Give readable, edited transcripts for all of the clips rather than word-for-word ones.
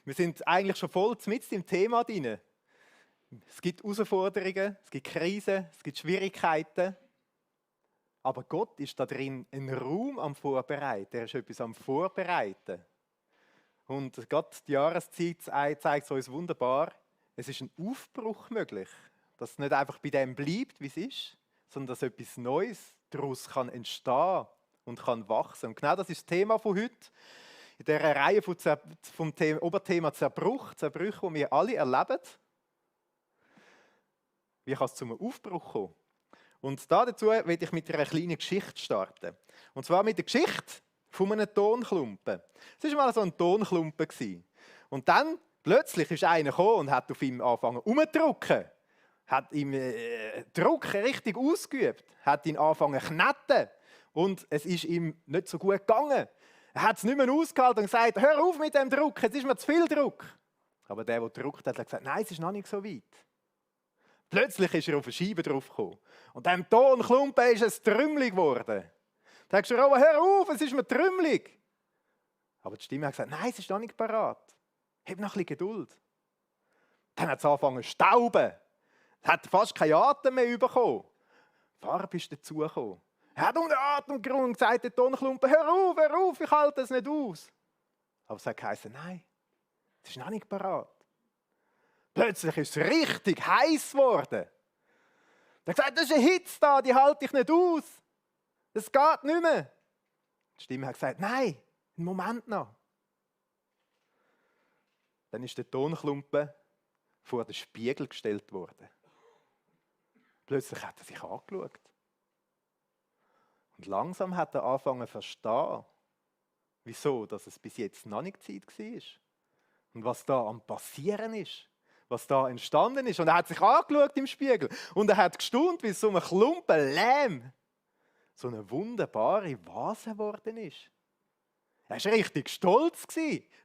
Wir sind eigentlich schon voll mitten im Thema drin. Es gibt Herausforderungen, es gibt Krisen, es gibt Schwierigkeiten. Aber Gott ist da drin ein Raum am Vorbereiten. Er ist etwas am Vorbereiten. Und gerade die Jahreszeit zeigt es uns wunderbar, es ist ein Aufbruch möglich. Dass es nicht einfach bei dem bleibt, wie es ist, sondern dass etwas Neues daraus kann entstehen und kann wachsen. Und genau das ist das Thema von heute. In dieser Reihe vom Oberthema Zerbrüche, die wir alle erleben. Wie kann es zum Aufbruch kommen? Und dazu will ich mit einer kleinen Geschichte starten. Und zwar mit der Geschichte von einem Tonklumpen. Es war mal so ein Tonklumpen. Und dann plötzlich ist einer gekommen und hat auf ihm angefangen rumzudrücken. Hat ihm Druck richtig ausgeübt. Hat ihn angefangen zu kneten. Und es ist ihm nicht so gut gegangen. Er hat es nicht mehr ausgehalten und gesagt, hör auf mit dem Druck, jetzt ist mir zu viel Druck. Aber der gedruckt hat gesagt, nein, es ist noch nicht so weit. Plötzlich ist er auf eine Scheibe draufgekommen. Und dem Tonklumpen ist es trümmelig geworden. Da sagst du, hör auf, es ist mir trümmelig. Aber die Stimme hat gesagt, nein, es ist noch nicht parat. Hab noch ein bisschen Geduld. Dann hat es angefangen zu stauben. Es hat fast keinen Atem mehr bekommen. Farbe ist dazugekommen. Er hat unter Atem gerungen und gesagt, der Tonklumpen, hör auf, ich halte es nicht aus. Aber es hat geheißen, nein, es ist noch nicht parat. Plötzlich ist es richtig heiß geworden. Er hat gesagt, das ist eine Hitze da, die halte ich nicht aus. Das geht nicht mehr. Die Stimme hat gesagt, nein, einen Moment noch. Dann ist der Tonklumpen vor den Spiegel gestellt worden. Plötzlich hat er sich angeschaut. Und langsam hat er angefangen zu verstehen, wieso dass es bis jetzt noch nicht Zeit war. Und was da am Passieren ist. Was da entstanden ist. Und er hat sich angeschaut im Spiegel. Und er hat gestaunt, wie so ein Klumpen Lehm so eine wunderbare Vase geworden ist. Er war richtig stolz.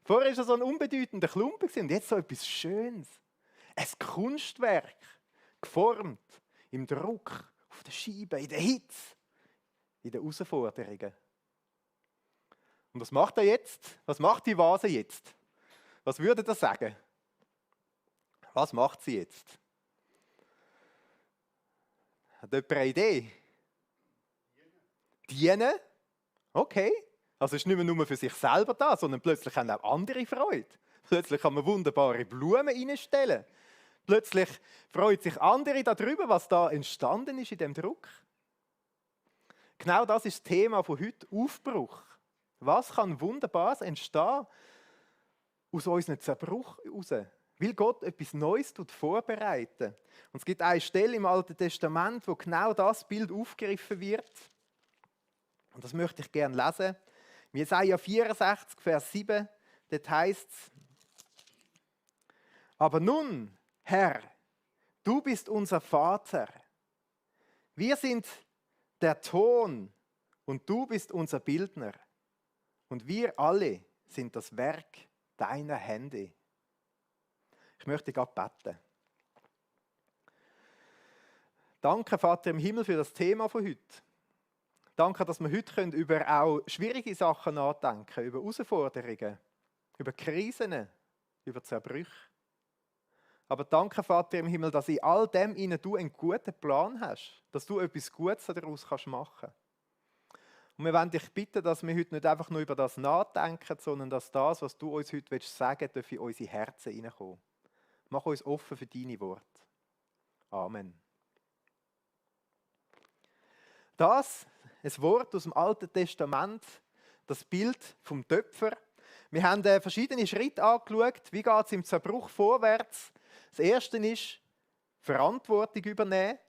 Vorher war er so ein unbedeutender Klumpen. Und jetzt so etwas Schönes. Ein Kunstwerk. Geformt. Im Druck. Auf der Scheibe. In der Hitze. In den Herausforderungen. Und was macht er jetzt? Was macht die Vase jetzt? Was würde er sagen? Was macht sie jetzt? Hat jemand eine Idee? Dienen? Okay. Also es ist nicht mehr nur für sich selber da, sondern plötzlich haben auch andere Freude. Plötzlich kann man wunderbare Blumen reinstellen. Plötzlich freuen sich andere darüber, was da entstanden ist in dem Druck. Genau das ist das Thema von heute, Aufbruch. Was kann Wunderbares entstehen aus unserem Zerbruch heraus? Weil Gott etwas Neues vorbereiten. Und es gibt eine Stelle im Alten Testament, wo genau das Bild aufgegriffen wird. Und das möchte ich gerne lesen. In Jesaja 64, Vers 7, dort heißt es: Aber nun, Herr, du bist unser Vater. Wir sind der Ton und du bist unser Bildner. Und wir alle sind das Werk deiner Hände. Ich möchte Gott beten. Danke, Vater im Himmel, für das Thema von heute. Danke, dass wir heute über auch schwierige Sachen nachdenken können, über Herausforderungen, über Krisen, über Zerbrüche. Aber danke, Vater im Himmel, dass in all dem du einen guten Plan hast, dass du etwas Gutes daraus machen kannst. Und wir wollen dich bitten, dass wir heute nicht einfach nur über das nachdenken, sondern dass das, was du uns heute sagen willst, in unsere Herzen hineinkommen. Mach uns offen für deine Worte. Amen. Das, ein Wort aus dem Alten Testament, das Bild vom Töpfer. Wir haben verschiedene Schritte angeschaut. Wie geht es im Zerbruch vorwärts? Das erste ist, Verantwortung übernehmen.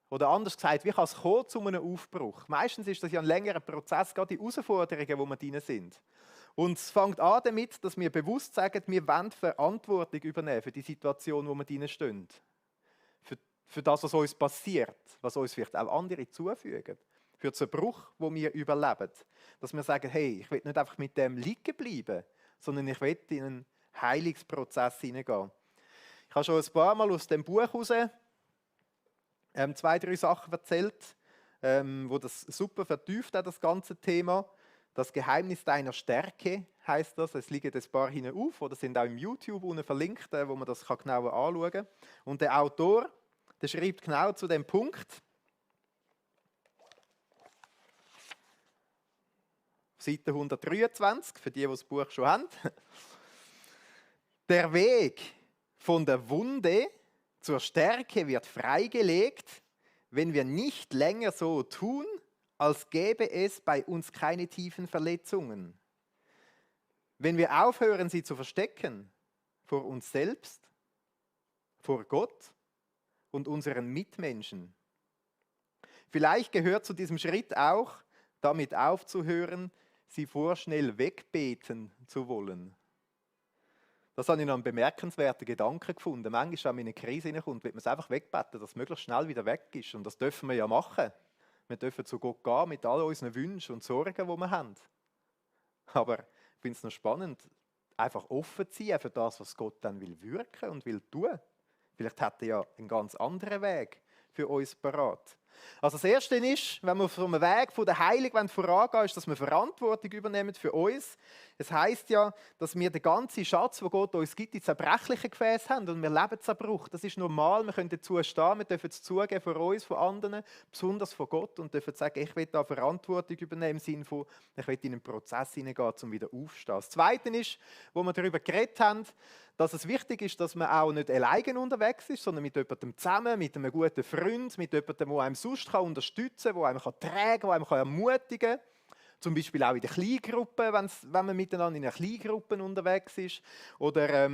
Oder anders gesagt, wie kann es kommen zu einem Aufbruch? Meistens ist das ja ein längerer Prozess, gerade die Herausforderungen, wo wir drin sind. Und es fängt an damit, dass wir bewusst sagen, wir wollen Verantwortung übernehmen für die Situation, wo wir drin stehen. Für das, was uns passiert, was uns vielleicht auch andere zufügen. Für den Zerbruch, wo wir überleben. Dass wir sagen, hey, ich will nicht einfach mit dem liegen bleiben, sondern ich will in einen Heilungsprozess hineingehen. Ich habe schon ein paar Mal aus dem Buch heraus 2, 3 Sachen erzählt, wo das super vertieft hat, das ganze Thema. Das Geheimnis deiner Stärke heißt das. Es liegen ein paar hinten auf oder sind auch im YouTube unten verlinkt, wo man das genauer anschauen kann. Und der Autor, der schreibt genau zu dem Punkt, Seite 123, für die, die das Buch schon haben. Der Weg von der Wunde zur Stärke wird freigelegt, wenn wir nicht länger so tun, als gäbe es bei uns keine tiefen Verletzungen. Wenn wir aufhören, sie zu verstecken, vor uns selbst, vor Gott und unseren Mitmenschen. Vielleicht gehört zu diesem Schritt auch, damit aufzuhören, sie vorschnell wegbeten zu wollen. Das habe ich noch einen bemerkenswerten Gedanken gefunden. Manchmal, wenn man in eine Krise hineinkommt, wird man es einfach wegbeten, dass es möglichst schnell wieder weg ist. Und das dürfen wir ja machen. Wir dürfen zu Gott gehen mit all unseren Wünschen und Sorgen, die wir haben. Aber ich finde es noch spannend, einfach offen zu sein für das, was Gott dann will wirken und will tun. Vielleicht hat er ja einen ganz anderen Weg für uns parat. Also das Erste ist, wenn wir auf einem Weg von der Heiligung vorangehen, ist, dass wir Verantwortung übernehmen für uns. Es heisst ja, dass wir den ganzen Schatz, den Gott uns gibt, in zerbrechlichen Gefäßen haben und wir leben Zerbruch. Das ist normal, wir können dazu stehen, wir dürfen es zugeben von uns, von anderen, besonders von Gott und dürfen sagen, ich will da Verantwortung übernehmen im Sinne von, ich will in einen Prozess hineingehen, um wieder aufzustehen. Das Zweite ist, wo wir darüber geredet haben, dass es wichtig ist, dass man auch nicht alleine unterwegs ist, sondern mit jemandem zusammen, mit einem guten Freund, mit jemandem, der einem sonst unterstützen kann, der einem tragen kann, der einem ermutigen kann. Zum Beispiel auch in der Kleingruppe, wenn man miteinander in einer Kleingruppe unterwegs ist. Oder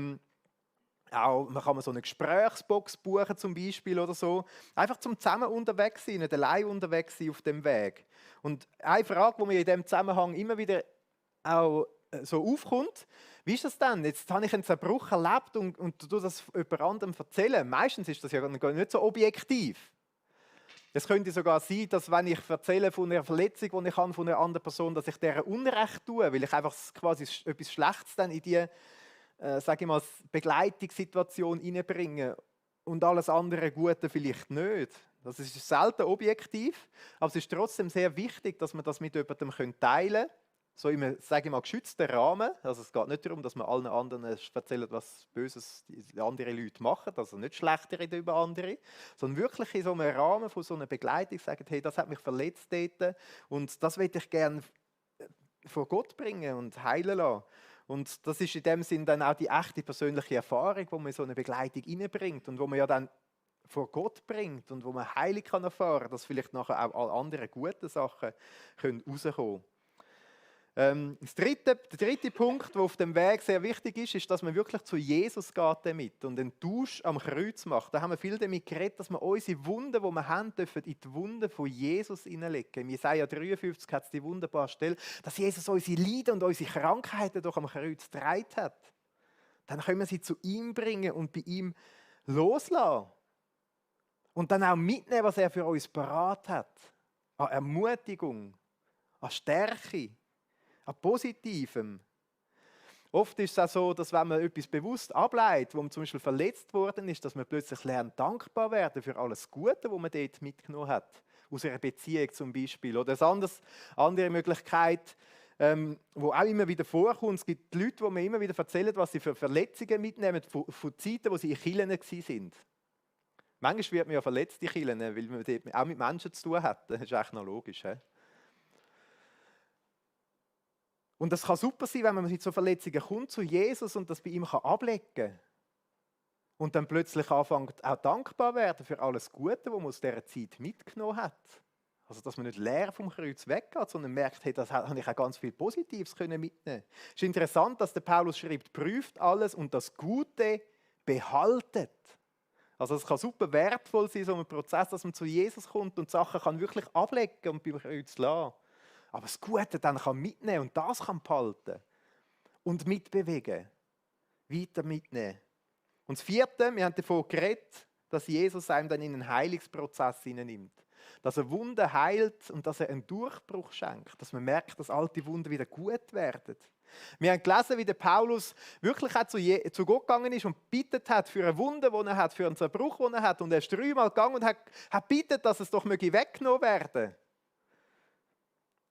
auch, man kann so eine Gesprächsbox buchen zum Beispiel oder so. Einfach zum zusammen unterwegs sein, nicht allein unterwegs sein auf dem Weg. Und eine Frage, die mir in diesem Zusammenhang immer wieder auch so aufkommt, wie ist das denn? Jetzt habe ich einen Zerbruch erlebt und du das jemand anderem erzählen. Meistens ist das ja nicht so objektiv. Es könnte sogar sein, dass wenn ich erzähle von einer Verletzung, die ich habe von einer anderen Person, dass ich deren Unrecht tue, weil ich einfach quasi etwas Schlechtes dann in die, sage ich mal, Begleitungssituation hineinbringe und alles andere Gute vielleicht nicht. Das ist selten objektiv, aber es ist trotzdem sehr wichtig, dass man das mit jemandem teilen kann. So in einem, sage ich mal, geschützten Rahmen. Also es geht nicht darum, dass man allen anderen erzählt, was Böses die andere Leute machen, also nicht schlechter reden über andere, sondern wirklich in so einem Rahmen von so einer Begleitung sagen, hey, das hat mich verletzt dort und das möchte ich gerne vor Gott bringen und heilen lassen. Und das ist in dem Sinn dann auch die echte persönliche Erfahrung, die man in so eine Begleitung hineinbringt und wo man ja dann vor Gott bringt und wo man Heilung kann erfahren kann, dass vielleicht nachher auch alle anderen guten Sachen rauskommen können. Der dritte Punkt, der auf dem Weg sehr wichtig ist, ist, dass man wirklich zu Jesus geht damit und einen Tausch am Kreuz macht. Da haben wir viel damit geredet, dass wir unsere Wunden, die wir haben, dürfen in die Wunden von Jesus hineinlegen. Im Jesaja 53 hat es die wunderbare Stelle, dass Jesus unsere Leiden und unsere Krankheiten doch am Kreuz getragen hat. Dann können wir sie zu ihm bringen und bei ihm loslassen. Und dann auch mitnehmen, was er für uns parat hat. An Ermutigung, an Stärke. An Positivem. Oft ist es auch so, dass wenn man etwas bewusst ableitet, wo man zum Beispiel verletzt worden ist, dass man plötzlich lernt, dankbar werden für alles Gute, was man dort mitgenommen hat. Aus einer Beziehung zum Beispiel. Oder eine andere Möglichkeit, die auch immer wieder vorkommt. Es gibt Leute, die mir immer wieder erzählen, was sie für Verletzungen mitnehmen von Zeiten, wo sie in Kirchen waren. Manchmal wird man ja verletzt in Kirchen, weil man dort auch mit Menschen zu tun hat. Das ist echt noch logisch. He? Und das kann super sein, wenn man mit so Verletzungen kommt zu Jesus und das bei ihm ablegen kann. Und dann plötzlich anfängt auch dankbar werden für alles Gute, was man aus dieser Zeit mitgenommen hat. Also dass man nicht leer vom Kreuz weggeht, sondern merkt, hey, das habe ich auch ganz viel Positives mitnehmen. Es ist interessant, dass der Paulus schreibt, prüft alles und das Gute behaltet. Also es kann super wertvoll sein, so ein Prozess, dass man zu Jesus kommt und Sachen kann wirklich ablegen und beim Kreuz lassen. Aber das Gute dann kann mitnehmen und das kann behalten und mitbewegen, weiter mitnehmen. Und das Vierte, wir haben davon geredet, dass Jesus einem dann in einen Heilungsprozess hineinnimmt. Dass er Wunden heilt und dass er einen Durchbruch schenkt. Dass man merkt, dass alte Wunden wieder gut werden. Wir haben gelesen, wie der Paulus wirklich auch zu Gott gegangen ist und bittet hat für eine Wunde, die er hat, für einen Zerbruch, den er hat. Und er ist 3-mal gegangen und hat bittet, dass es doch weggenommen werden möge.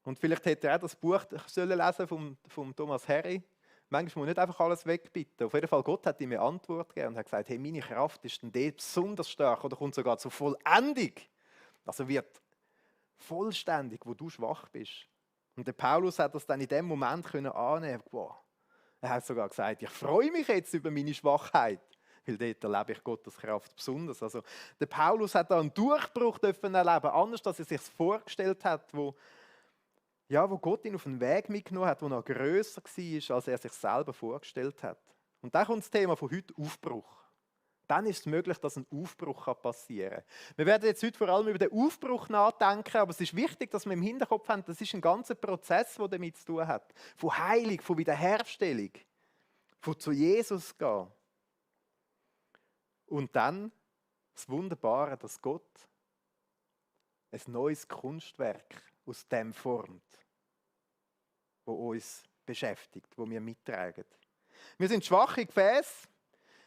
Und vielleicht hätte er auch das Buch sollen lesen vom Thomas Harry. Manchmal muss man nicht einfach alles wegbitten. Auf jeden Fall, Gott hat ihm eine Antwort gegeben und hat gesagt, hey, meine Kraft ist dann dort besonders stark oder kommt sogar zur Vollendung. Also wird vollständig, wo du schwach bist. Und der Paulus hat das dann in dem Moment annehmen können. Wow. Er hat sogar gesagt, ich freue mich jetzt über meine Schwachheit, weil dort erlebe ich Gottes Kraft besonders. Also der Paulus hat da einen Durchbruch erleben, anders als er sich vorgestellt hat, wo Gott ihn auf einen Weg mitgenommen hat, der noch grösser war, als er sich selber vorgestellt hat. Und dann kommt das Thema von heute, Aufbruch. Dann ist es möglich, dass ein Aufbruch passieren kann. Wir werden jetzt heute vor allem über den Aufbruch nachdenken, aber es ist wichtig, dass wir im Hinterkopf haben, das ist ein ganzer Prozess, der damit zu tun hat. Von Heilung, von Wiederherstellung, von zu Jesus gehen. Und dann das Wunderbare, dass Gott ein neues Kunstwerk aus dem formt, wo uns beschäftigt, wo wir mittragen. Wir sind schwache Gefäße.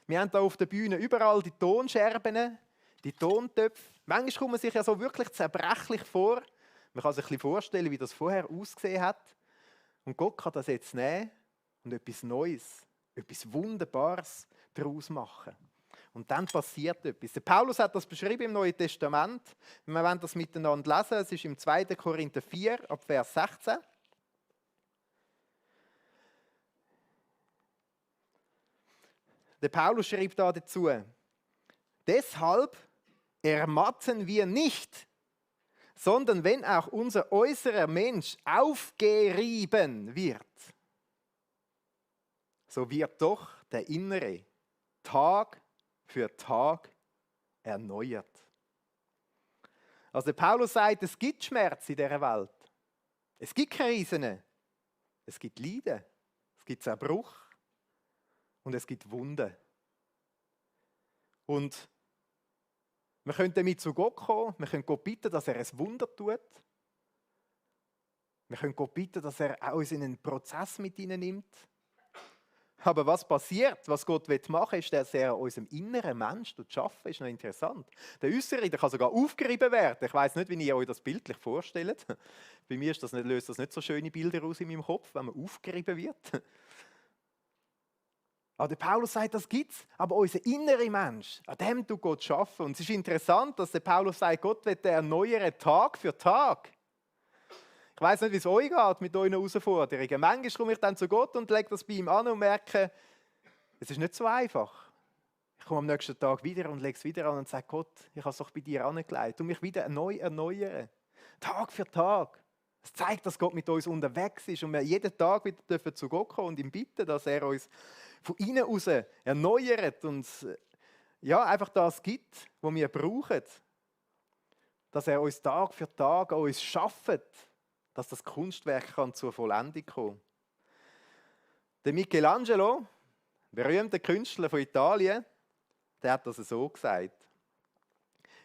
Wir haben hier auf der Bühne überall die Tonscherben, die Tontöpfe. Manchmal kommt man sich ja so wirklich zerbrechlich vor. Man kann sich ein bisschen vorstellen, wie das vorher ausgesehen hat. Und Gott kann das jetzt nehmen und etwas Neues, etwas Wunderbares daraus machen. Und dann passiert etwas. Der Paulus hat das beschrieben im Neuen Testament. Wir wollen das miteinander lesen. Es ist im 2. Korinther 4, ab Vers 16. Der Paulus schreibt da dazu: Deshalb ermatten wir nicht, sondern wenn auch unser äußerer Mensch aufgerieben wird, so wird doch der innere Tag für Tag erneuert. Also der Paulus sagt, es gibt Schmerz in dieser Welt. Es gibt Krisen. Es gibt Leiden. Es gibt Zerbruch. Und es gibt Wunden. Und wir können damit zu Gott kommen. Wir können Gott bitten, dass er ein Wunder tut. Wir können Gott bitten, dass er uns in einen Prozess mit hineinnimmt. Aber was passiert, was Gott machen will, ist, dass er unserem inneren Mensch schaffen. Ist noch interessant. Der Äußere, der kann sogar aufgerieben werden. Ich weiss nicht, wie ihr euch das bildlich vorstellt. Bei mir löst das nicht so schöne Bilder aus in meinem Kopf, wenn man aufgerieben wird. Aber der Paulus sagt, das gibt es. Aber unser innerer Mensch, an dem tut Gott schaffen. Und es ist interessant, dass der Paulus sagt, Gott wird erneuern Tag für Tag. Ich weiss nicht, wie es euch geht mit euren Herausforderungen. Manchmal komme ich dann zu Gott und lege das bei ihm an und merke, es ist nicht so einfach. Ich komme am nächsten Tag wieder und lege es wieder an und sage, Gott, ich habe es doch bei dir angelegt. Du mich wieder neu erneuern. Tag für Tag. Es zeigt, dass Gott mit uns unterwegs ist und wir jeden Tag wieder dürfen zu Gott kommen und ihm bitten, dass er uns von innen heraus erneuert und einfach das gibt, was wir brauchen. Dass er uns Tag für Tag an uns schafft, dass das Kunstwerk kann zur Vollendung kommen. Der Michelangelo, berühmter Künstler von Italien, der hat das so gesagt: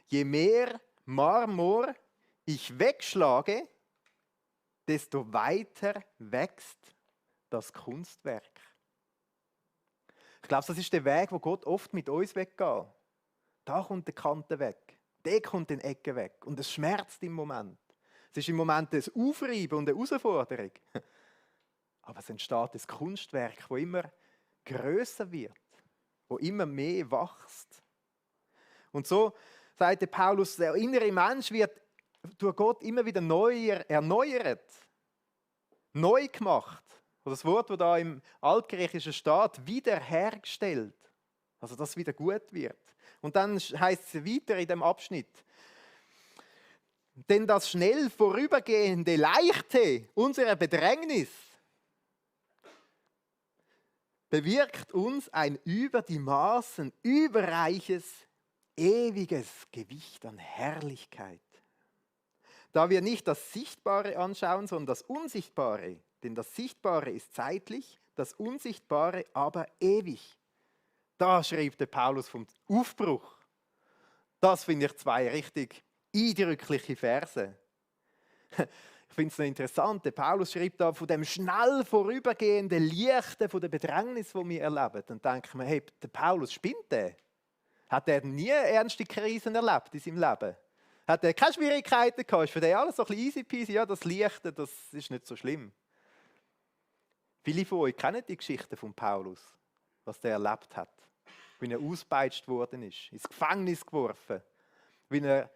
Je mehr Marmor ich wegschlage, desto weiter wächst das Kunstwerk. Ich glaube, das ist der Weg, wo Gott oft mit uns weggeht. Da kommt die Kante weg, der kommt die Ecke weg und es schmerzt im Moment. Es ist im Moment ein Aufreiben und eine Herausforderung. Aber es entsteht ein Kunstwerk, das immer grösser wird, das immer mehr wächst. Und so sagt der Paulus, der innere Mensch wird durch Gott immer wieder neu erneuert, neu gemacht. Oder das Wort, das da im Altgriechischen steht, wiederhergestellt. Also dass es wieder gut wird. Und dann heißt es weiter in dem Abschnitt: Denn das schnell vorübergehende Leichte unserer Bedrängnis bewirkt uns ein über die Maßen überreiches, ewiges Gewicht an Herrlichkeit. Da wir nicht das Sichtbare anschauen, sondern das Unsichtbare. Denn das Sichtbare ist zeitlich, das Unsichtbare aber ewig. Da schrieb der Paulus vom Aufbruch. Das finde ich zwei richtig eindrückliche Verse. Ich finde es noch interessant, der Paulus schreibt da von dem schnell vorübergehenden Lichten von der Bedrängnis, die wir erleben. Dann denkt man, hey, der Paulus spinnt der? Hat er nie ernste Krisen erlebt in seinem Leben? Hat er keine Schwierigkeiten gehabt, ist für den alles so ein bisschen easy peasy, ja, das Leichte, das ist nicht so schlimm. Viele von euch kennen die Geschichte von Paulus, was der erlebt hat. Wie er ausgepeitscht worden ist, ins Gefängnis geworfen, wie er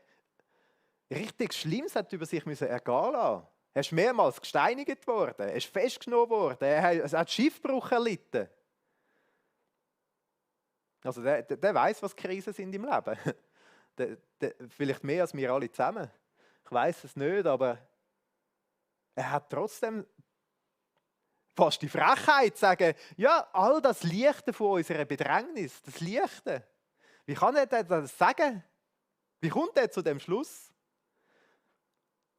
richtig Schlimmes hat über sich müssen ergehen lassen. Er ist mehrmals gesteinigt worden, er ist festgenommen worden, er hat Schiffbruch erlitten. Also der weiß, was Krisen sind im Leben. Vielleicht mehr als wir alle zusammen. Ich weiß es nicht, aber er hat trotzdem fast die Frechheit zu sagen, ja, all das Leichte von unserer Bedrängnis, das Leichte. Wie kann er das sagen? Wie kommt er zu dem Schluss?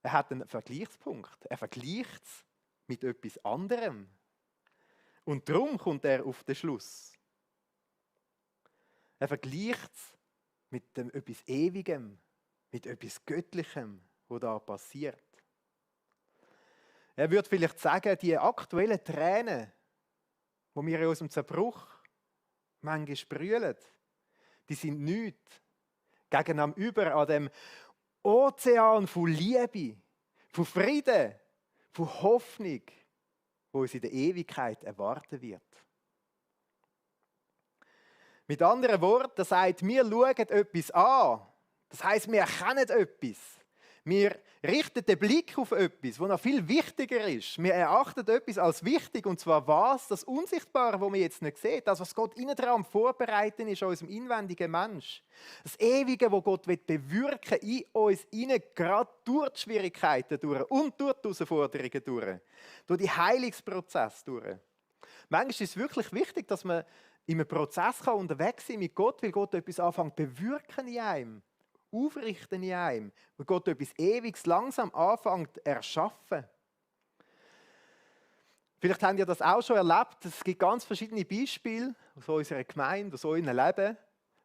Er hat einen Vergleichspunkt. Er vergleicht es mit etwas anderem. Und darum kommt er auf den Schluss. Er vergleicht es mit etwas Ewigem, mit etwas Göttlichem, was da passiert. Er würde vielleicht sagen, die aktuellen Tränen, die wir in unserem Zerbruch manchmal sprühen, die sind nichts gegenüber an dem Ozean von Liebe, von Frieden, von Hoffnung, wo uns in der Ewigkeit erwarten wird. Mit anderen Worten, das sagt, wir schauen etwas an. Das heisst, wir erkennen etwas. Wir richten den Blick auf etwas, was noch viel wichtiger ist. Wir erachten etwas als wichtig, und zwar was? Das Unsichtbare, das wir jetzt nicht sehen. Das, was Gott innen dran am Vorbereiten ist, an unserem inwendigen Mensch. Das Ewige, das Gott bewirken will, in uns innen, gerade durch die Schwierigkeiten durch und durch die Herausforderungen durch die Heilungsprozesse durch. Manchmal ist es wirklich wichtig, dass man in einem Prozess unterwegs sein kann mit Gott, weil Gott etwas anfängt zu bewirken in einem. Aufrichten in einem, wo Gott etwas Ewiges langsam anfängt zu erschaffen. Vielleicht habt ihr das auch schon erlebt. Es gibt ganz verschiedene Beispiele aus unserer Gemeinde, aus eurem Leben,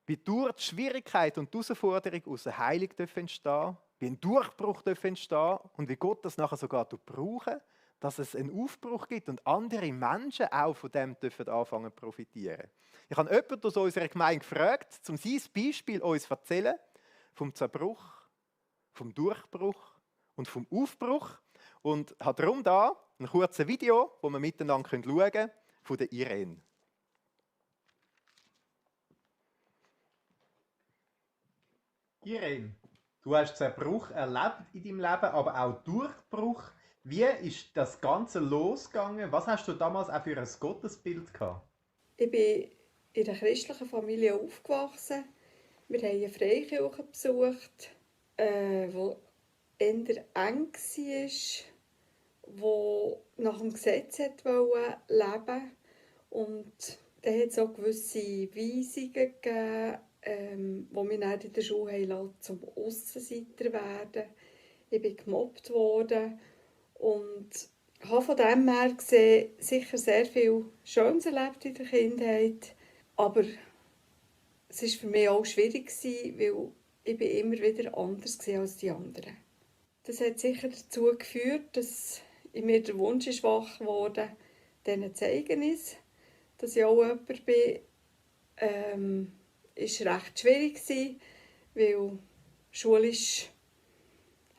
wie durch die Schwierigkeit und die Herausforderung aus der Heilung entstehen, wie ein Durchbruch entstehen und wie Gott das nachher sogar brauchen, dass es einen Aufbruch gibt und andere Menschen auch von dem dürfen anfangen zu profitieren. Ich habe jemanden aus unserer Gemeinde gefragt, um sein Beispiel uns zu erzählen, vom Zerbruch, vom Durchbruch und vom Aufbruch. Und habe darum da ein kurzes Video, das wir miteinander schauen können, von der Irene. Irene, du hast Zerbruch erlebt in deinem Leben, aber auch Durchbruch. Wie ist das Ganze losgegangen? Was hast du damals auch für ein Gottesbild gehabt? Ich bin in einer christlichen Familie aufgewachsen. Wir haben eine Freikirche besucht, die eher eng war, die nach dem Gesetz wollte leben. Und da hat es auch gewisse Weisungen gegeben, die mich dann in der Schule zum Aussenseiter werden. Ich bin gemobbt worden und habe von dem her gesehen sicher sehr viel Schönes erlebt in der Kindheit, aber es war für mich auch schwierig, weil ich immer wieder anders war als die anderen. Das hat sicher dazu geführt, dass in mir der Wunsch ist wach wurde, denen zu zeigen, dass ich auch jemand bin. Es war recht schwierig, weil schulisch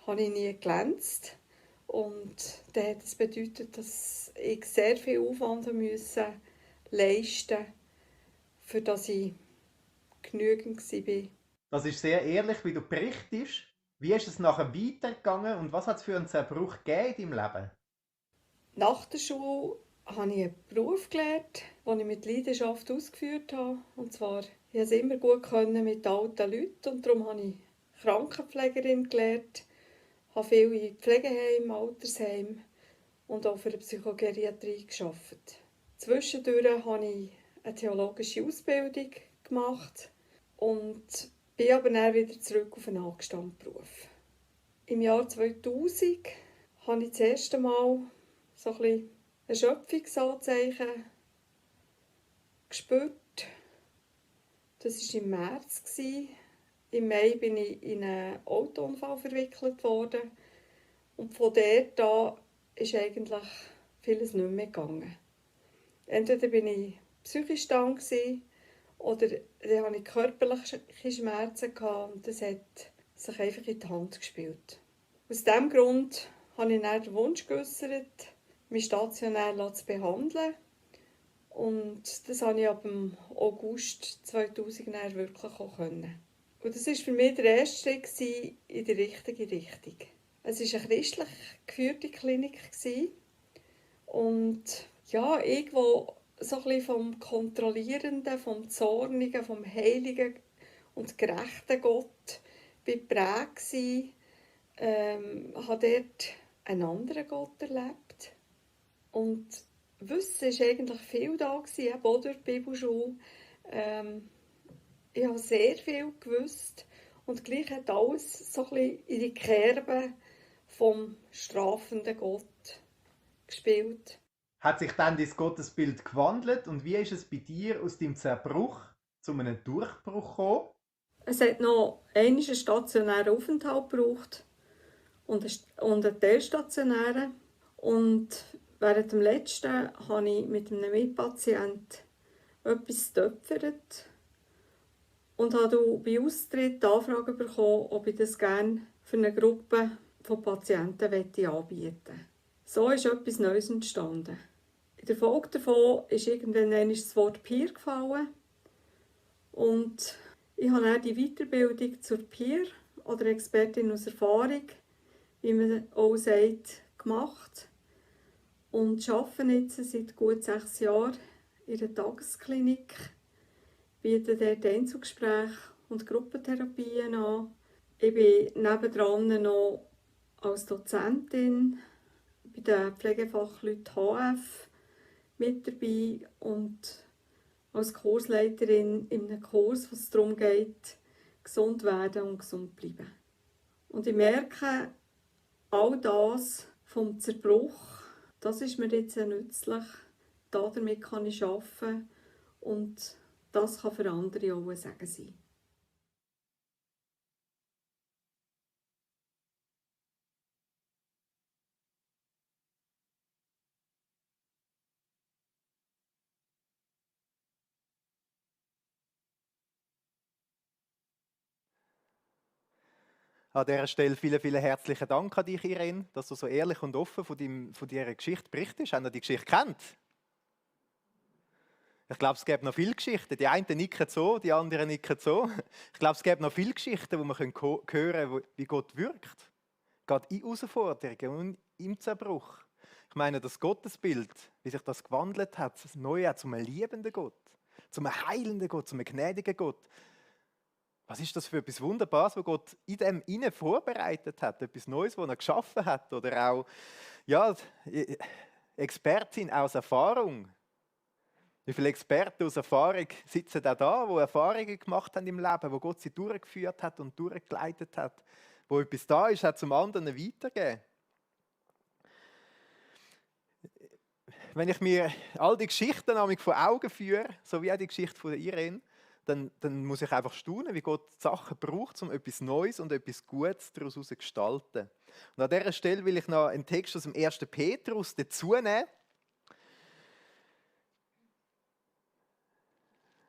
habe ich nie glänzt. Und das hat es bedeutet, dass ich sehr viel Aufwand leisten musste, für das ich genügend war. Das ist sehr ehrlich, wie du berichtest. Wie ist es nachher weitergegangen und was hat es für einen Zerbruch gegeben in deinem Leben? Nach der Schule habe ich einen Beruf gelernt, den ich mit Leidenschaft ausgeführt habe. Und zwar, ich konnte es immer gut mit alten Leuten und darum habe ich Krankenpflegerin gelernt, habe viel in Pflegeheimen, Altersheimen und auch für die Psychogeriatrie gearbeitet. Zwischendurch habe ich eine theologische Ausbildung gemacht und bin aber dann wieder zurück auf einen angestammten Beruf. Im Jahr 2000 habe ich das erste Mal so ein bisschen Erschöpfungsanzeichen gespürt. Das war im März. Im Mai bin ich in einen Autounfall verwickelt worden. Und von dort an ist eigentlich vieles nicht mehr gegangen. Entweder bin ich psychisch krank oder dann hatte ich körperliche Schmerzen und das hat sich einfach in die Hand gespielt. Aus diesem Grund habe ich dann den Wunsch geäußert, mich stationär zu behandeln. Und das konnte ich ab dem August 2000 dann wirklich auch können. Und das war für mich der erste Schritt in die richtige Richtung. Es war eine christlich geführte Klinik. Und ja, irgendwo so ein bisschen vom Kontrollierenden, vom Zornigen, vom Heiligen und Gerechten Gott geprägt. Habe dort einen anderen Gott erlebt. Und Wissen war eigentlich viel da, eben auch durch die Bibelschule. Ich habe sehr viel gewusst und gleich hat alles so ein bisschen in die Kerbe vom strafenden Gott gespielt. Hat sich dann dein Gottesbild gewandelt und wie ist es bei dir aus dem Zerbruch zu einem Durchbruch gekommen? Es hat noch einen stationären Aufenthalt gebraucht und einen teilstationären. Und während dem letzten habe ich mit einem Mitpatienten etwas getöpfert und habe bei Austritt die Anfrage bekommen, ob ich das gerne für eine Gruppe von Patienten anbieten möchte. So ist etwas Neues entstanden. In der Folge davon ist irgendwann das Wort Peer gefallen und ich habe dann die Weiterbildung zur Peer oder Expertin aus Erfahrung, wie man auch sagt, gemacht und arbeite jetzt seit gut 6 Jahren in einer Tagesklinik, biete dort Einzelgespräche und Gruppentherapien an. Ich bin nebendran noch als Dozentin bei den Pflegefachleuten HF mit dabei und als Kursleiterin in einem Kurs, wo es darum geht, gesund werden und gesund bleiben. Und ich merke, all das vom Zerbruch, das ist mir jetzt sehr nützlich. Damit kann ich arbeiten und das kann für andere auch ein Segen sein. An dieser Stelle vielen herzlichen Dank an dich, Irene, dass du so ehrlich und offen von deiner Geschichte berichtest. Habt ihr die Geschichte kennt? Ich glaube, es gibt noch viele Geschichten. Die einen nicken so, die anderen nicken so. Ich glaube, es gibt noch viele Geschichten, wo man hören können, wie Gott wirkt. Gerade in Herausforderungen und im Zerbruch. Ich meine, das Gottesbild, wie sich das gewandelt hat, das Neue zum liebenden Gott, zum heilenden Gott, zum gnädigen Gott. Was ist das für etwas Wunderbares, was Gott in dem innen vorbereitet hat? Etwas Neues, was er geschaffen hat? Oder auch ja, Expertin aus Erfahrung. Wie viele Experten aus Erfahrung sitzen da, die Erfahrungen gemacht haben im Leben, wo Gott sie durchgeführt hat und durchgeleitet hat, wo etwas da ist, hat zum anderen weitergeben. Wenn ich mir all die Geschichten vor Augen führe, so wie auch die Geschichte von Irene, dann muss ich einfach staunen, wie Gott Sachen braucht, um etwas Neues und etwas Gutes daraus zu gestalten. Und an dieser Stelle will ich noch einen Text aus dem 1. Petrus dazu nehmen,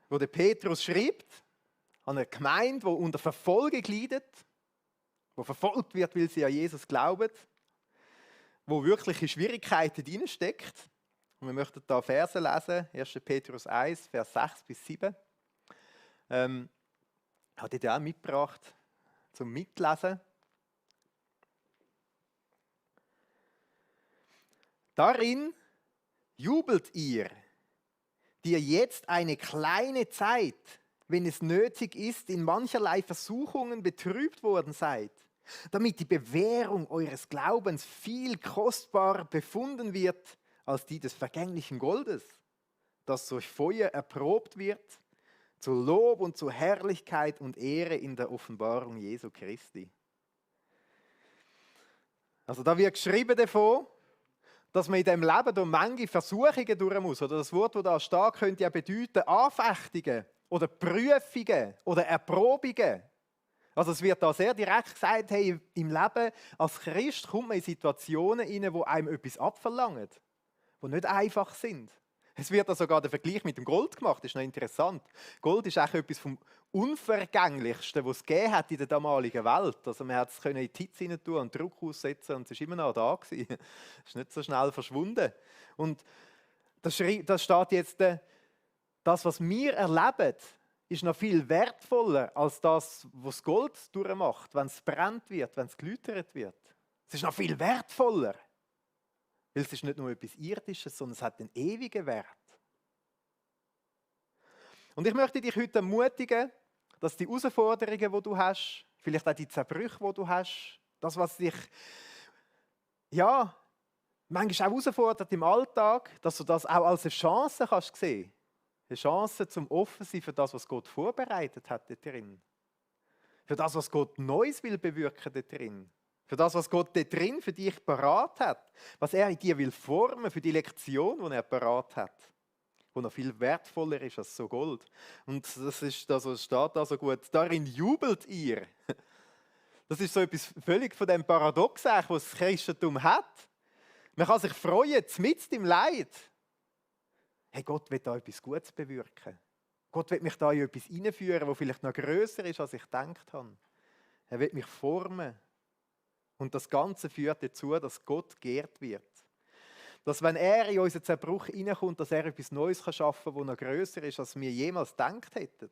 wo der Petrus schreibt, an eine Gemeinde, die unter Verfolgung leidet, die verfolgt wird, weil sie an Jesus glauben, wo wirkliche Schwierigkeiten drinsteckt. Und wir möchten da Verse lesen, 1. Petrus 1, Vers 6 bis 7. Hat ich dir auch mitgebracht zum Mitlesen. Darin jubelt ihr, die ihr jetzt eine kleine Zeit, wenn es nötig ist, in mancherlei Versuchungen betrübt worden seid, damit die Bewährung eures Glaubens viel kostbarer befunden wird als die des vergänglichen Goldes, das durch Feuer erprobt wird, zu Lob und zu Herrlichkeit und Ehre in der Offenbarung Jesu Christi. Also da wird geschrieben davon, dass man in diesem Leben durch manche Versuchungen durch muss. Oder das Wort, das da steht, könnte ja bedeuten Anfechtungen oder Prüfungen oder Erprobungen. Also es wird da sehr direkt gesagt, hey, im Leben als Christ kommt man in Situationen rein, die einem etwas abverlangen, die nicht einfach sind, Es wird da sogar der Vergleich mit dem Gold gemacht, das ist noch interessant. Gold ist eigentlich etwas vom Unvergänglichsten, was es gegeben hat in der damaligen Welt. Also man hat es in die Hitze rein tun und Druck aussetzen und es ist immer noch da gewesen. Es ist nicht so schnell verschwunden. Und da steht jetzt, das, was wir erleben, ist noch viel wertvoller als das, was Gold durchmacht, wenn es brennt wird, wenn es geläutert wird. Es ist noch viel wertvoller. Weil es ist nicht nur etwas Irdisches, sondern es hat einen ewigen Wert. Und ich möchte dich heute ermutigen, dass die Herausforderungen, die du hast, vielleicht auch die Zerbrüche, die du hast, das, was dich manchmal auch herausfordert im Alltag, dass du das auch als eine Chance kannst sehen. Eine Chance zum offen sein für das, was Gott vorbereitet hat dort drin. Für das, was Gott Neues will bewirken dort drin. Für das, was Gott dort drin für dich parat hat. Was er in dir will formen für die Lektion, die er parat hat. Die noch viel wertvoller ist als so Gold. Und das ist das, was steht da so gut. Darin jubelt ihr. Das ist so etwas völlig von dem Paradox, was das Christentum hat. Man kann sich freuen, mitten im Leid. Hey, Gott will da etwas Gutes bewirken. Gott will mich da in etwas hineinführen, das vielleicht noch grösser ist, als ich gedacht habe. Er will mich formen. Und das Ganze führt dazu, dass Gott geehrt wird. Dass wenn er in unseren Zerbruch hineinkommt, dass er etwas Neues schaffen kann, das noch grösser ist, als wir jemals gedacht hätten.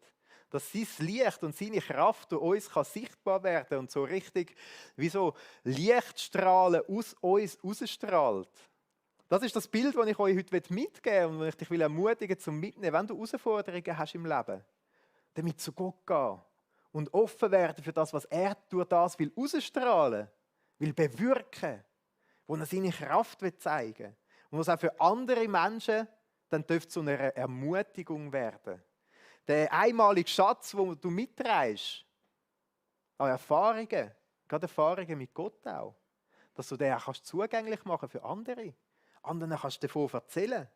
Dass sein Licht und seine Kraft durch uns kann sichtbar werden und so richtig wie so Lichtstrahlen aus uns rausstrahlt. Das ist das Bild, das ich euch heute mitgeben will und das ich dich ermutigen zum Mitnehmen. Wenn du Herausforderungen hast im Leben, damit zu Gott gehen und offen werden für das, was er durch das will rausstrahlen will bewirken, wo er seine Kraft zeigen will. Und was auch für andere Menschen dann dürfte zu einer Ermutigung werden. Der einmalige Schatz, den du mitträgst, an Erfahrungen, gerade Erfahrungen mit Gott auch, dass du den auch zugänglich machen für andere. Anderen kannst du davon erzählen.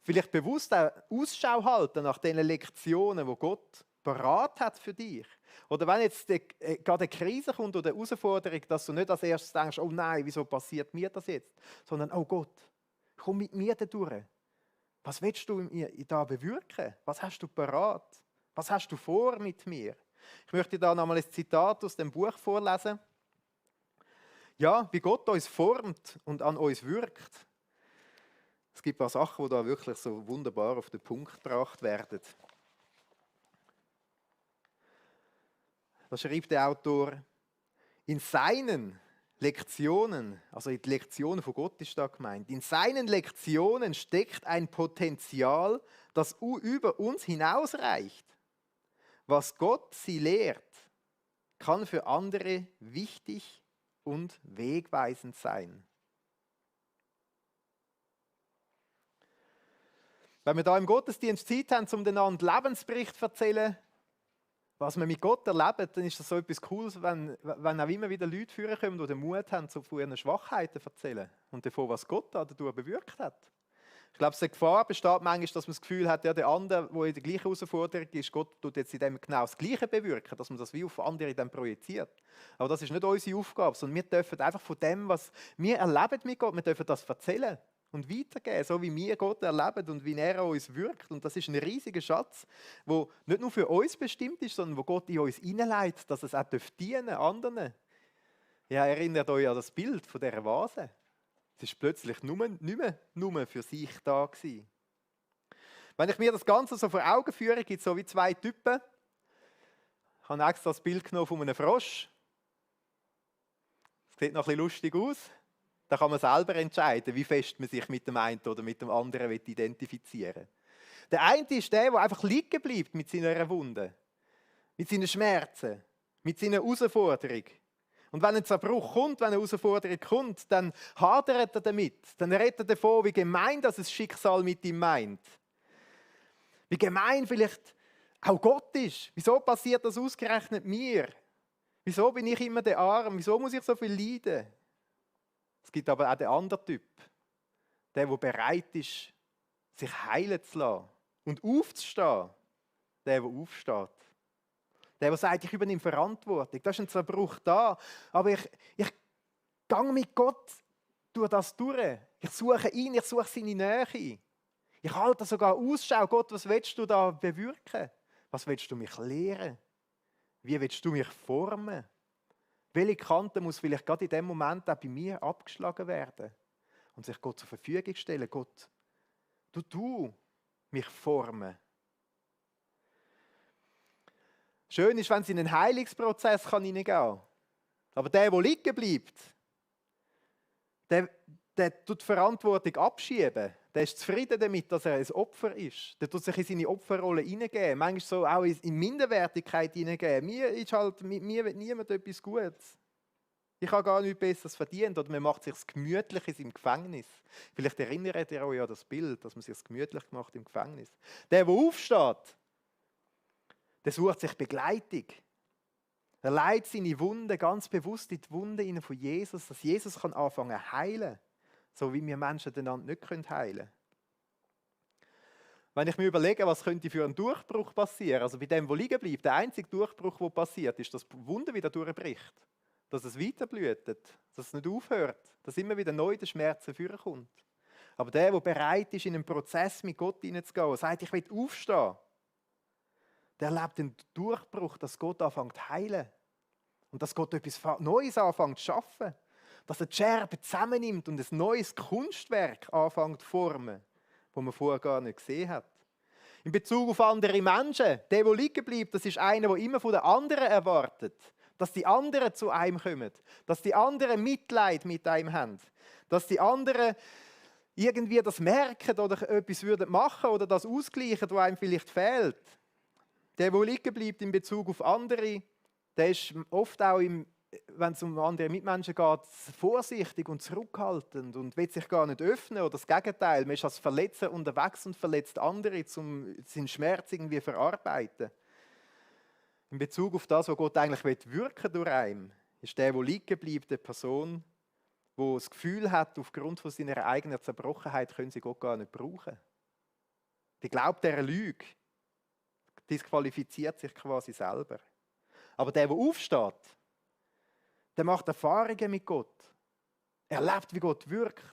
Vielleicht bewusst auch Ausschau halten nach den Lektionen, die Gott parat hat für dich. Oder wenn jetzt gerade eine Krise kommt oder eine Herausforderung, dass du nicht als erstes denkst, oh nein, wieso passiert mir das jetzt? Sondern, oh Gott, komm mit mir da durch. Was willst du in mir da bewirken? Was hast du parat? Was hast du vor mit mir? Ich möchte da nochmal ein Zitat aus dem Buch vorlesen. Ja, wie Gott uns formt und an uns wirkt. Es gibt ein paar Sachen, die da wirklich so wunderbar auf den Punkt gebracht werden. Da schreibt der Autor, in seinen Lektionen, also in die Lektionen von Gott ist da gemeint, in seinen Lektionen steckt ein Potenzial, das über uns hinausreicht. Was Gott sie lehrt, kann für andere wichtig und wegweisend sein. Wenn wir da im Gottesdienst Zeit haben, um den anderen Lebensbericht zu erzählen, was wir mit Gott erleben, dann ist das so etwas Cooles, wenn auch immer wieder Leute führen kommen, die den Mut haben, so von ihren Schwachheiten zu erzählen und davon, was Gott dadurch bewirkt hat. Ich glaube, die Gefahr besteht manchmal, dass man das Gefühl hat, ja, der andere, der in der gleichen Herausforderung ist, Gott tut jetzt in dem genau das Gleiche bewirken, dass man das wie auf andere dann projiziert. Aber das ist nicht unsere Aufgabe, sondern wir dürfen einfach von dem, was wir erleben mit Gott, wir dürfen das erzählen und weitergeben, so wie wir Gott erleben und wie er an uns wirkt. Und das ist ein riesiger Schatz, der nicht nur für uns bestimmt ist, sondern wo Gott in uns hineinleitet, dass es auch dienen anderen. Ja, erinnert euch an das Bild von dieser Vase. Es ist plötzlich nicht mehr nur für sich da gewesen. Wenn ich mir das Ganze so vor Augen führe, gibt es so wie zwei Typen. Ich habe extra das Bild genommen von einem Frosch. Das sieht noch ein bisschen lustig aus. Da kann man selber entscheiden, wie fest man sich mit dem einen oder mit dem anderen identifizieren will. Der eine ist der einfach liegen bleibt mit seiner Wunde, mit seinen Schmerzen, mit seiner Herausforderung. Und wenn ein Zerbruch kommt, wenn eine Herausforderung kommt, dann hadert er damit. Dann redet er davon, wie gemein das Schicksal mit ihm meint. Wie gemein vielleicht auch Gott ist. Wieso passiert das ausgerechnet mir? Wieso bin ich immer der Arm? Wieso muss ich so viel leiden? Es gibt aber auch den anderen Typ. Der bereit ist, sich heilen zu lassen und aufzustehen. Der aufsteht. Der sagt, ich übernehme Verantwortung. Da ist ein Zerbruch da. Aber ich gehe mit Gott durch das durch. Ich suche ihn, ich suche seine Nähe. Ich halte sogar Ausschau. Gott, was willst du da bewirken? Was willst du mich lehren? Wie willst du mich formen? Welche Kante muss vielleicht gerade in dem Moment auch bei mir abgeschlagen werden? Und sich Gott zur Verfügung stellen. Gott, du mich formen. Schön ist, wenn es in einen Heilungsprozess hineingehen kann. Aber der liegen bleibt, der tut die Verantwortung abschieben. Der ist zufrieden damit, dass er ein Opfer ist. Der tut sich in seine Opferrolle hineingeben. Manchmal so auch in Minderwertigkeit hineingeben. Mit mir will niemand etwas Gutes. Ich habe gar nichts Besseres verdient. Oder man macht sich gemütlich in seinem Gefängnis. Vielleicht erinnert ihr euch an das Bild, dass man sich gemütlich macht im Gefängnis. Der aufsteht, der sucht sich Begleitung. Er leitet seine Wunden ganz bewusst in die Wunden von Jesus, dass Jesus anfangen zu heilen. So wie wir Menschen einander nicht heilen können. Wenn ich mir überlege, was könnte für einen Durchbruch passieren, also bei dem, wo liegen bleibt, der einzige Durchbruch, der passiert, ist, dass die Wunde wieder durchbricht. Dass es weiterblutet, dass es nicht aufhört, dass immer wieder neu der Schmerz vorkommt. Aber der bereit ist, in einen Prozess mit Gott hineinzugehen und sagt, ich will aufstehen, der erlebt den Durchbruch, dass Gott anfängt zu heilen. Und dass Gott etwas Neues anfängt zu schaffen. Dass er die Scherben zusammennimmt und ein neues Kunstwerk anfängt zu formen, das man vorher gar nicht gesehen hat. In Bezug auf andere Menschen, der liegen bleibt, das ist einer, der immer von den anderen erwartet. Dass die anderen zu einem kommen. Dass die anderen Mitleid mit einem haben. Dass die anderen irgendwie das merken oder etwas machen würden oder das ausgleichen, was einem vielleicht fehlt. Der liegen bleibt in Bezug auf andere, der ist oft auch, wenn es um andere Mitmenschen geht, vorsichtig und zurückhaltend und will sich gar nicht öffnen. Oder das Gegenteil, man ist als Verletzer unterwegs und verletzt andere, um seinen Schmerz irgendwie zu verarbeiten. In Bezug auf das, was Gott eigentlich wirken durch einen, ist der liegen bleibt, eine Person, die das Gefühl hat, aufgrund von seiner eigenen Zerbrochenheit können sie Gott gar nicht brauchen. Die glaubt dieser Lüge, disqualifiziert sich quasi selber. Aber der aufsteht, der macht Erfahrungen mit Gott. Er erlebt, wie Gott wirkt.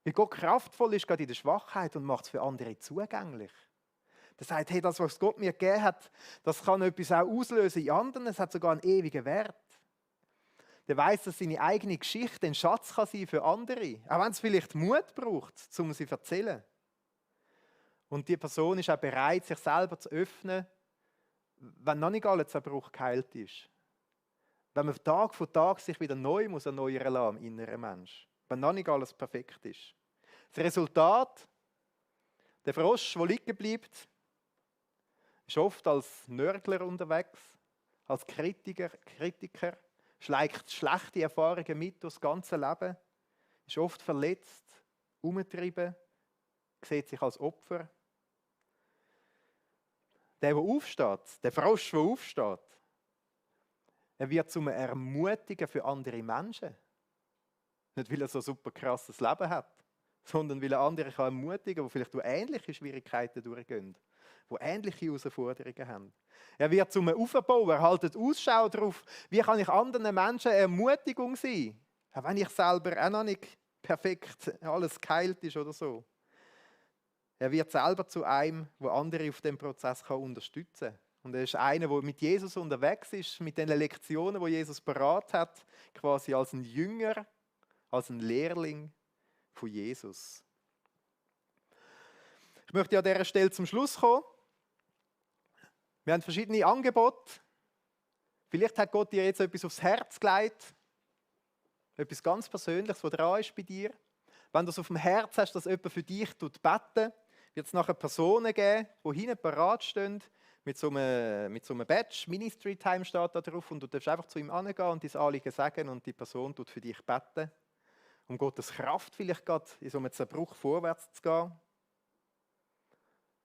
Wie Gott kraftvoll ist, gerade in der Schwachheit und macht es für andere zugänglich. Der sagt, hey, das, was Gott mir gegeben hat, das kann etwas auch auslösen in anderen. Es hat sogar einen ewigen Wert. Der weiß, dass seine eigene Geschichte ein Schatz kann sein für andere. Auch wenn es vielleicht Mut braucht, um sie zu erzählen. Und die Person ist auch bereit, sich selber zu öffnen, wenn noch nicht aller Zerbruch geheilt ist. Wenn man Tag für Tag sich wieder neu muss erneuern lassen im inneren Mensch. Wenn noch nicht alles perfekt ist. Das Resultat, der Frosch, der liegen bleibt, ist oft als Nörgler unterwegs, als Kritiker, schlägt schlechte Erfahrungen mit durch das ganze Leben, ist oft verletzt, umgetrieben, sieht sich als Opfer. Der aufsteht, der Frosch, der aufsteht, er wird zum Ermutigen für andere Menschen. Nicht, weil er so ein super krasses Leben hat, sondern weil er andere ermutigen kann, die vielleicht durch ähnliche Schwierigkeiten durchgehen, die ähnliche Herausforderungen haben. Er wird zum Aufbauer, er hält Ausschau darauf, wie kann ich anderen Menschen eine Ermutigung sein, auch wenn ich selber auch noch nicht perfekt alles geheilt ist oder so. Er wird selber zu einem, der andere auf dem Prozess unterstützen kann. Und er ist einer, der mit Jesus unterwegs ist, mit den Lektionen, die Jesus parat hat, quasi als ein Jünger, als ein Lehrling von Jesus. Ich möchte an dieser Stelle zum Schluss kommen. Wir haben verschiedene Angebote. Vielleicht hat Gott dir jetzt etwas aufs Herz gelegt. Etwas ganz Persönliches, was dran ist bei dir. Wenn du es auf dem Herz hast, dass jemand für dich beten, wird es nachher Personen geben, die hinten parat stehen, mit so einem Badge, Ministry Time steht da drauf, und du darfst einfach zu ihm angehen und dein Anliegen sagen und die Person tut für dich beten, um Gottes Kraft vielleicht gerade in so einem Zerbruch vorwärts zu gehen.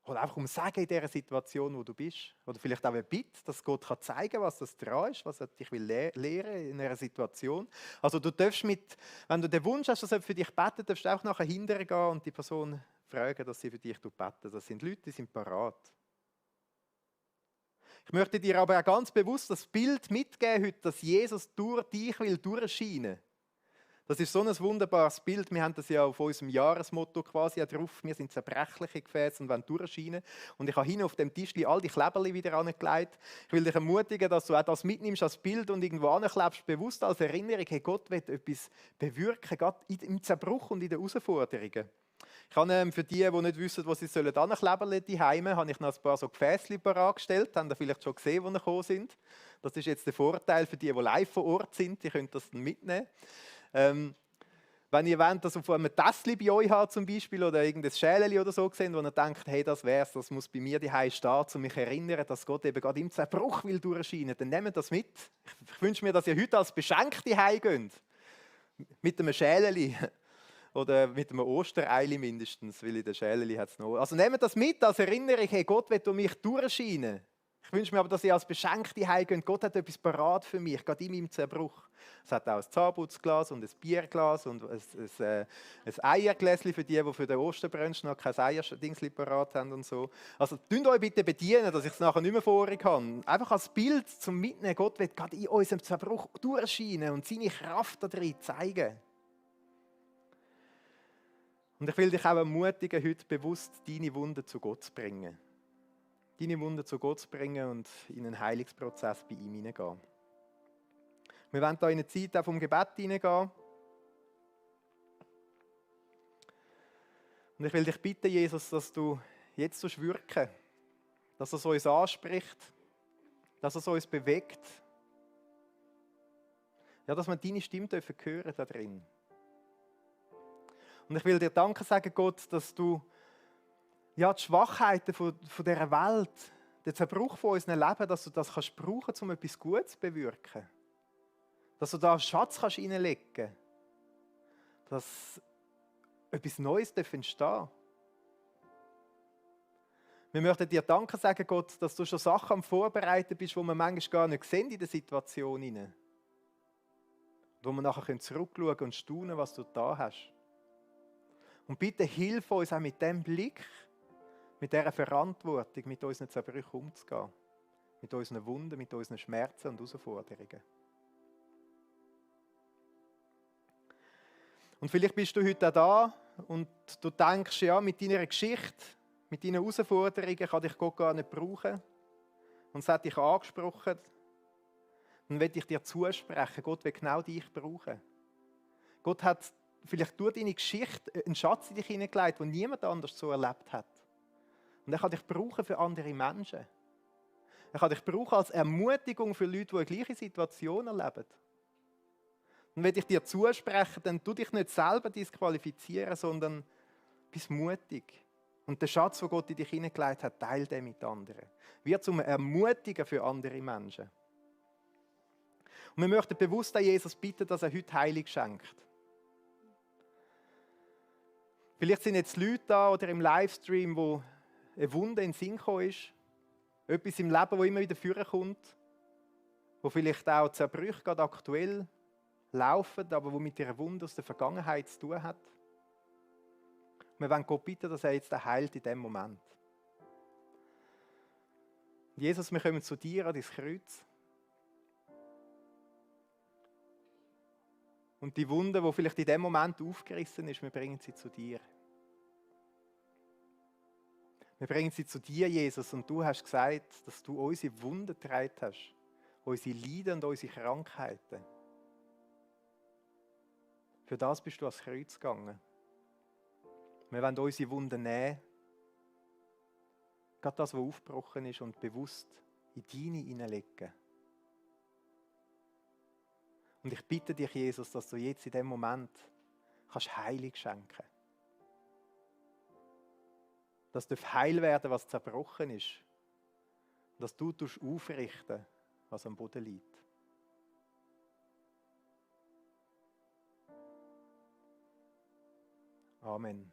Oder einfach um Sagen in dieser Situation, wo du bist. Oder vielleicht auch eine Bitte, dass Gott zeigen kann, was das dran ist, was er dich lehren in einer Situation. Also du darfst wenn du den Wunsch hast, dass er für dich betet, darfst du auch nachher hinterher gehen und die Person fragen, dass sie für dich beten. Das sind Leute, die sind parat. Ich möchte dir aber auch ganz bewusst das Bild mitgeben heute, dass Jesus durch dich will durchscheinen. Das ist so ein wunderbares Bild. Wir haben das ja auf unserem Jahresmotto quasi drauf. Wir sind zerbrechliche Gefäße und wollen durchscheinen. Und ich habe hinten auf dem Tischli all die Kleberli wieder angelegt. Ich will dich ermutigen, dass du auch das mitnimmst als Bild und irgendwo anklebst, bewusst als Erinnerung. Hey, Gott will etwas bewirken, gerade im Zerbruch und in den Herausforderungen. Ich habe für die nicht wissen, wo sie ankleben sollen, die Heime, habe ich noch ein paar so Gefäßchen parat gestellt. Haben ihr vielleicht schon gesehen, wo sie gekommen sind. Das ist jetzt der Vorteil für die live vor Ort sind. Die können das dann mitnehmen. Wenn ihr wollt, dass auf einem Tässchen bei euch habt zum Beispiel oder irgendein Schälchen oder so gesehen, wo ihr denkt, hey, das wär's, das muss bei mir daheim stehen, um mich zu erinnern, dass Gott eben gerade im Zerbruch will durchscheinen, dann nehmt das mit. Ich wünsche mir, dass ihr heute als Beschenkte heimgeht. Mit einem Schälchen. Oder mit einem Ostereili mindestens, weil in der Schäleli hat es noch. Also nehmt das mit als Erinnerung, hey, Gott will durch mich durchscheinen. Ich wünsche mir aber, dass ihr als Beschenkte heimgeht. Gott hat etwas parat für mich, gerade in meinem Zerbruch. Es hat auch ein Zahnputzglas und ein Bierglas und ein Eiergläschen für die für den Osterbrunch noch kein Eierdingsli parat haben und so. Also tut euch bitte bedienen, dass ich es nachher nicht mehr vor euch habe. Einfach als Bild zum Mitnehmen. Gott will gerade in unserem Zerbruch durchscheinen und seine Kraft da drin zeigen. Und ich will dich auch ermutigen, heute bewusst deine Wunden zu Gott zu bringen. Deine Wunden zu Gott zu bringen und in einen Heilungsprozess bei ihm hineingehen. Wir wollen hier in eine Zeit auch vom Gebet hineingehen. Und ich will dich bitten, Jesus, dass du jetzt wirken, dass es uns anspricht, dass es uns bewegt. Ja, dass wir deine Stimme hören da drin. Und ich will dir Danke sagen, Gott, dass du ja, die Schwachheiten von dieser Welt, den Zerbruch von unserem Leben, dass du das kannst brauchen, um etwas Gutes zu bewirken. Dass du da einen Schatz kannst reinlegen kannst. Dass etwas Neues entstehen darf. Wir möchten dir Danke sagen, Gott, dass du schon Sachen am Vorbereiten bist, die wir manchmal gar nicht sehen in der Situation hinein. Wo wir nachher zurückschauen und staunen, was du da hast. Und bitte hilf uns auch mit dem Blick, mit dieser Verantwortung, mit unseren Zerbrüchen umzugehen. Mit unseren Wunden, mit unseren Schmerzen und Herausforderungen. Und vielleicht bist du heute auch da und du denkst, ja, mit deiner Geschichte, mit deinen Herausforderungen kann dich Gott gar nicht brauchen. Und es hat dich angesprochen. Dann will ich dir zusprechen, Gott will genau dich brauchen. Gott hat vielleicht durch deine Geschichte einen Schatz in dich hineingelegt, den niemand anders so erlebt hat. Und er kann dich brauchen für andere Menschen. Er kann dich brauchen als Ermutigung für Leute, die eine gleiche Situation erleben. Und wenn ich dir zuspreche, dann tu dich nicht selber disqualifizieren, sondern bist mutig. Und der Schatz, den Gott in dich hineingelegt hat, teile den mit anderen. Wird zum Ermutigen für andere Menschen. Und wir möchten bewusst an Jesus bitten, dass er heute Heilung schenkt. Vielleicht sind jetzt Leute da oder im Livestream, wo eine Wunde in den Sinn gekommen ist. Etwas im Leben, das immer wieder vorkommt. Wo vielleicht auch Zerbrüche gerade aktuell laufen, aber wo mit ihrer Wunde aus der Vergangenheit zu tun hat. Wir wollen Gott bitten, dass er jetzt heilt in diesem Moment. Jesus, wir kommen zu dir an dein Kreuz. Und die Wunde, die vielleicht in diesem Moment aufgerissen ist, wir bringen sie zu dir. Wir bringen sie zu dir, Jesus, und du hast gesagt, dass du unsere Wunden getragen hast, unsere Leiden und unsere Krankheiten. Für das bist du ans Kreuz gegangen. Wir wollen unsere Wunden nehmen, gerade das, was aufgebrochen ist, und bewusst in deine hineinlegen. Und ich bitte dich, Jesus, dass du jetzt in diesem Moment kannst Heilung schenken. Dass du heil werden, was zerbrochen ist. Und dass du aufrichten, was am Boden liegt. Amen.